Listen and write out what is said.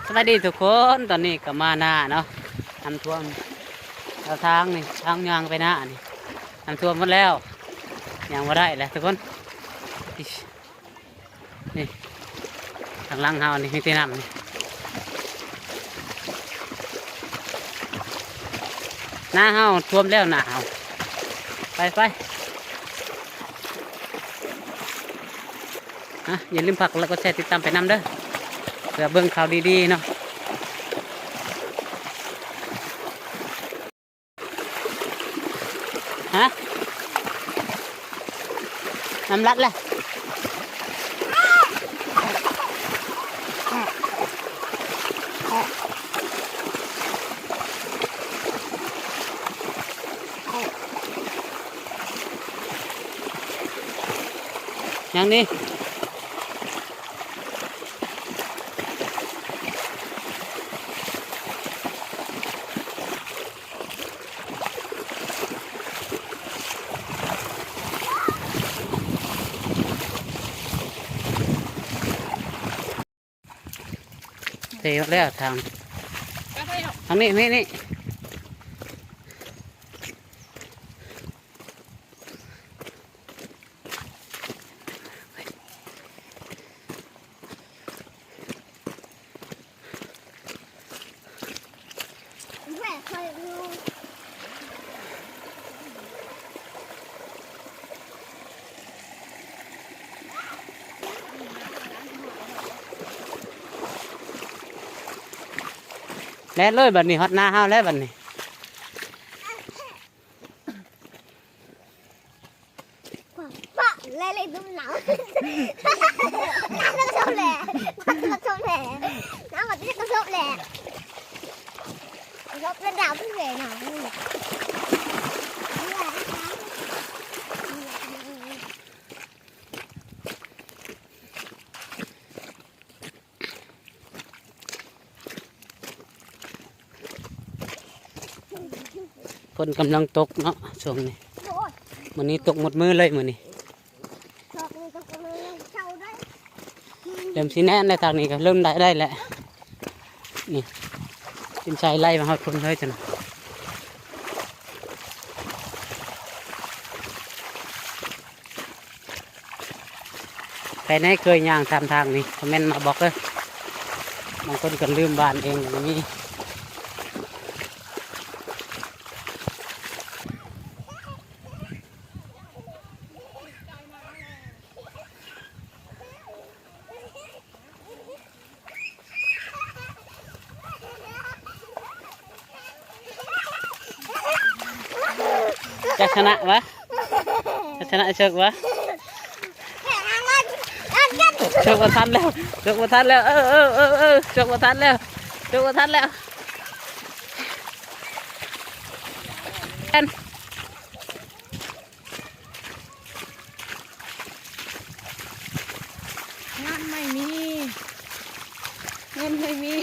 ສະບາຍດີທຸກຄົນ ຕອນນີ້ກໍມານາເນາະ ນ້ຳຖ້ວມແຖວທາງນີ້ ທາງຍ່າງໄປນານີ້ ນ້ຳຖ້ວມໝົດແລ້ວ ຍ່າງບໍ່ໄດ້ແລ້ວທຸກຄົນ. ນີ້ ທາງຫຼັງເຮົານີ້ມີແຕ່ນ້ຳນີ້ ນາເຮົາຖ້ວມແລ້ວ ນາເຮົາ ໄປ ໄປ. ອ່ະ ຢ່າລືມຝາກກົດໄລກົດແຊຕິດຕາມໄປນຳເດີ ເພື່ອເບິ່ງຂ່າວດີໆເນາະ. ຮະ ນ້ຳລັດແລ້ວ ຍັງນີ້ ເທແລ້ວທາງ ທາງນີ້ ນີ້ ນີ້. ແລ່ນເລີຍບັດນີ້ ຮອດນາເຮົາແລ້ວບັດນີ້. ປະ ແລ່ນເລີຍ ດູໜາວ ນ້ຳກະທົບແຫຼະ ນ້ຳກະທົບແຫຼະ ນ້ຳກະທົບແຫຼະ ກະທົບລະດັບແຫຼະນະ. ຝົນກຳລັງຕົກເນາະຊ່ວງນີ້ ມື້ນີ້ຕົກໝົດມື້ເລີຍມື້ນີ້ ເລີ່ມຊິແໜ້ນແລ້ວ ທາງນີ້ກໍເລີ່ມໄດ້ ໄດ້ແລ້ວ ນີ້ ເປັນສາຍໄຫຼມາຮອດພຸ້ນເລີຍຊັ້ນ. ໃຜໃດເຄີຍຍ່າງຕາມທາງນີ້ ຄອມເມັນມາບອກເດີ ບາງຄົນກໍລືມບ້ານເອງກໍມີ. ຈັກຊະນະວະ? ຈັກຊະນະເຊີກວະ? ເຊີກບໍ່ທັນແລ້ວ ເຊີກບໍ່ທັນແລ້ວ ເອີ ເອີ ເອີ ເອີ ເຊີກບໍ່ທັນແລ້ວ ເຊີກບໍ່ທັນແລ້ວ ແອນ. ງານໄມ່ມີ ເງິນໄມ່ມີ